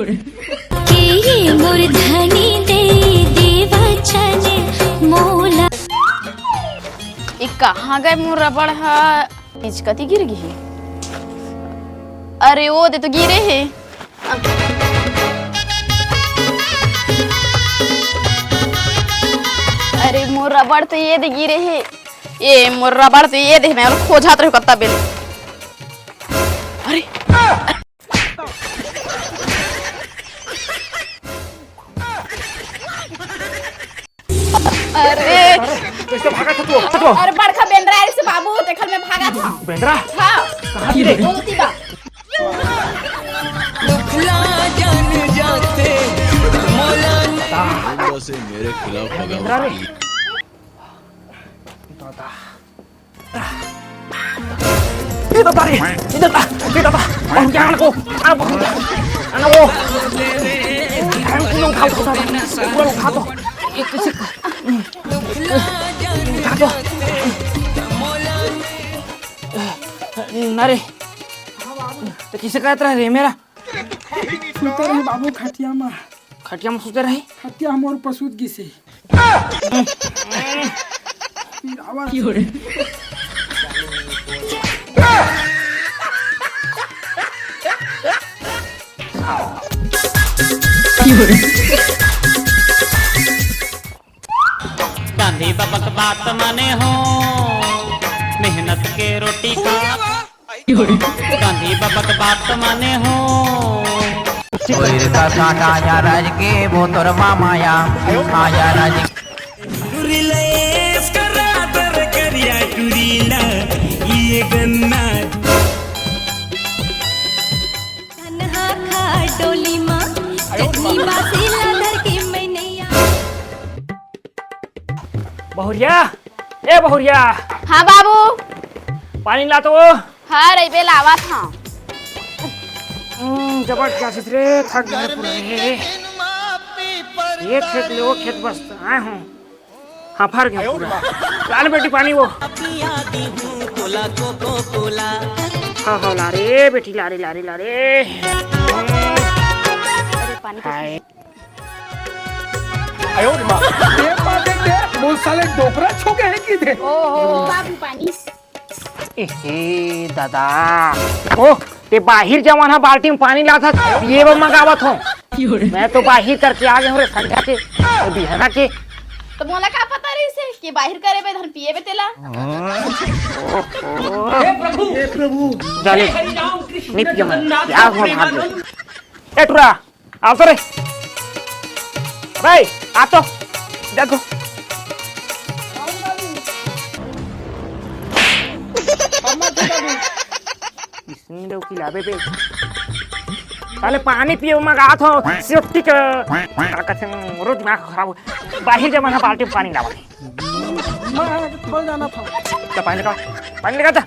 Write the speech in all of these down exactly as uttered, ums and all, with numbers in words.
के ये मोर धनी दे दे वचन मोला। ए, कहाँ गए मोर रबड़ ह? बीच कती गिर गे हे। अरे, ओ दे तो गिरे हे। अरे, मोर रबड़ तो ये दे गिरे हे। ए, मोर रबड़ तो ये दे, मैं खोजत रहे कत्ता बेल। अरे, अरे। अरे, कैसे भागत हस तू? तू? अरे, बड़का बेंदरा आइस बाबू, देखल मैं भागत हूँ। बेंदरा? हाँ। कहाँ गिरे? बोलती बा। दुखला जान जाते मोला। बता। से मेरे खिलाफ लगाओ। बेंदरा रे। दादा। ए दादा रे, ए दादा, ए दादा, और क्या आना को, आना को, आना को। उठा, उठा, उठा, उठा, उठा, उठा तो। उठा तो। ना रे, तो किसे कहत रहा रे मेरा? सुते रहे बाबू खटिया में। खटिया में सुते रहे? खटिया हमर ऊपर सूत गिसे। गांधी बबा के बात माने हो, मेहनत के रोटी का। गांधी बबा के बात माने हो। ओए रे का साटा या राज के, वो तोर मामा या, आया राज। रिलैक्स करा दर करिया टुरीला, ये गन्ना। धनहा खा डोली माँ, चटनी बासी ला धर के मैं नैया। बहुरिया, ए बहुरिया। हाँ बाबू। पानी ला तो। हाँ रइबे लावत हूँ। हम्म, जबरदस्त रे, थक गए पूरा रे। ये खेत ले वो खेत बस आए हूँ। हाँ, फर गया पूरा। ला ना बेटी पानी वो। हाँ, हाँ, ला रे बेटी, ला रे, ला रे, ला रे। अरे, पानी तो हाय। आयो रे माँ। देख, माँ, देख, देख, वो साले डोकरा छो के है कि दे। ओहो। बाबू पानी। एहे, दादा। ओ, ते बाहिर जवान हा बाल्टी में पानी लात हस, पिए बर मंगावत हो। मैं तो बाहिर करके आ गए हूँ रे संझा के, तो बिहना के। तो मोला का पता रहिस हे कि बाहिर करे बे धन पिए बे तेला? हे प्रभु, हे प्रभु। जा ले, नहीं पिए मैं। क्या हुआ भाग ले। ए टुरा, आओ तो रे। अबे, आ तो। देखो। इसने दो की लाबे बे। साले पानी पिए मंगात हो, सेफ्टी का। का कहते हैं, रोज दिमाग खराब हो। बाहिर जवान हा बाल्टी में पानी लावा। मैं थोड़ा जाना था। तो पानी लगा, पानी लगा था।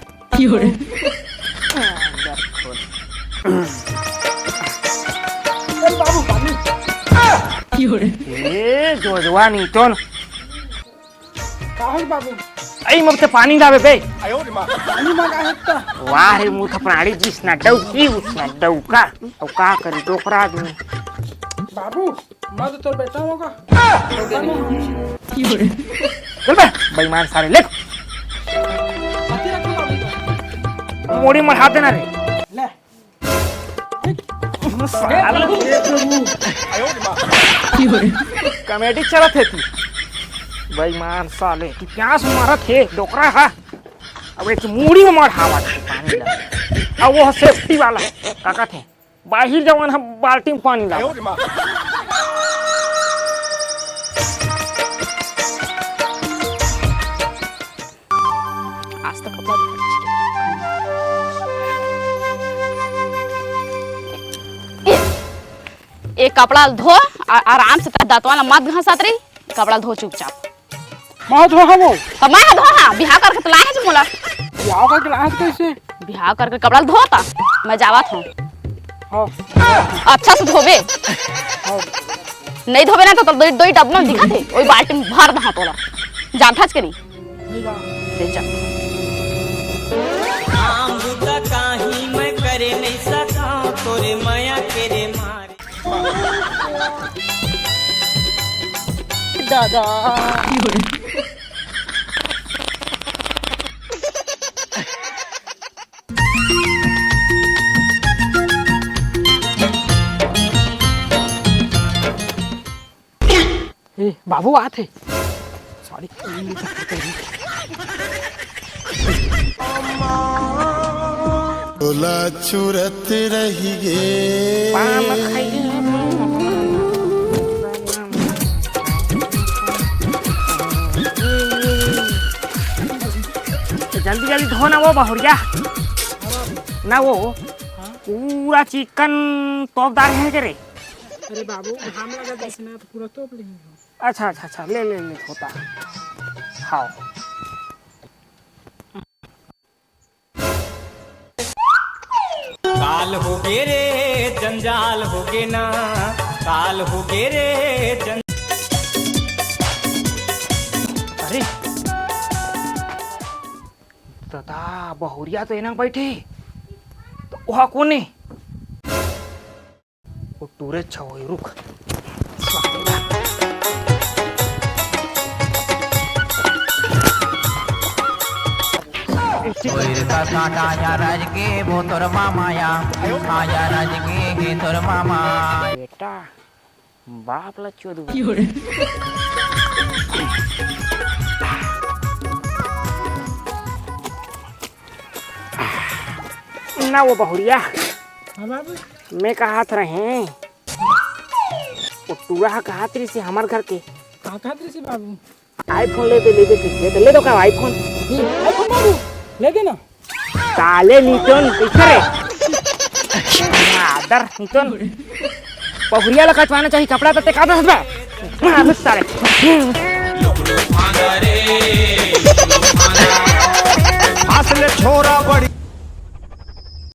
ए बाबू, पानी। ए, जोजवा नीतोन। का होल बाबू? आई मग ते पानी लावे बे। पानी मंगा है त। वाह रे मूर्ख प्राणी, जिस ना डौकी, उस ना डौका। अब का करी, डोकरा आदमी। बाबू, मैं तो तोर बेटा होगा। चल बे, बेईमान साले, ले। हाथी रखो बाबू तो। मोड़ी मढ़ा देना रे। ले। साले। कॉमेडी चलत हे तू। बेईमान साले, तू क्या मारत हे, डोकरा हा? अब एक मूड़ी में मढ़ावत हे पानी ला। अब वो सेफ्टी वाला, का कहत हे? बाहिर जवान हा बाल्टी में पानी ला। आज तक कपड़ा धो। ए, ए कपड़ा धो, आ-, आराम से तें दतवन ला मत घसत रही, कपड़ा धो चुपचाप। मैं धो हा वो। तो मैं धो हा, बिहाव करके तो लाए हे मोला। बिहाव करके लाए हे कैसे? बिहाव करके कपड़ा धो ता, मैं जावत हूँ। हाँ। अच्छा से धोबे। हाँ। नहीं धोबे ना तो, तो दो, दो ही डब्बा में दिखत हे, वही बाल्टी में भर दहा तोला। जानथस के नहीं? ले जा। काम बुता काही मैं करे नहीं सका, तोरे मया के रे मारे। दादा। ए, बाबू आत हे। सॉरी। तोला चुरत रहिगे। पान खाई। जल्दी जल्दी धो ना वो बहुरिया। ना वो पूरा चिकन तोपदार हे के रे? अरे बाबू, घाम लगा जैसे ना तो पूरा तोप लेंगे। अच्छा अच्छा अच्छा, ले ले ले, होता। हाँ। काल होगे रे, जंजाल होगे ना, काल होगे रे जं- अरे दादा, बहुरिया तो एना बैठे, तो वहाँ कोने? वो टूरे छवई रुख। ओए रे काका, आया राज के वो तोर मामा या, आया राज के हे तोर मामा। बेटा, बाप ला चोदू। ना वो बहुरिया। हाँ बाबू। मैं कहत रहें, वो टूरा ह कहत रहिस हे हमर घर के। का कहत रहिस हे बाबू? iPhone ले दे, ले दे, ले दे, ले दो का iPhone? iPhone बाबू, ले देना। साले नितन, कैसे रे? मादर नितन। बहुरिया ला कचवाना चाहिए, कपड़ा तो टेका दस बे। मादर साले।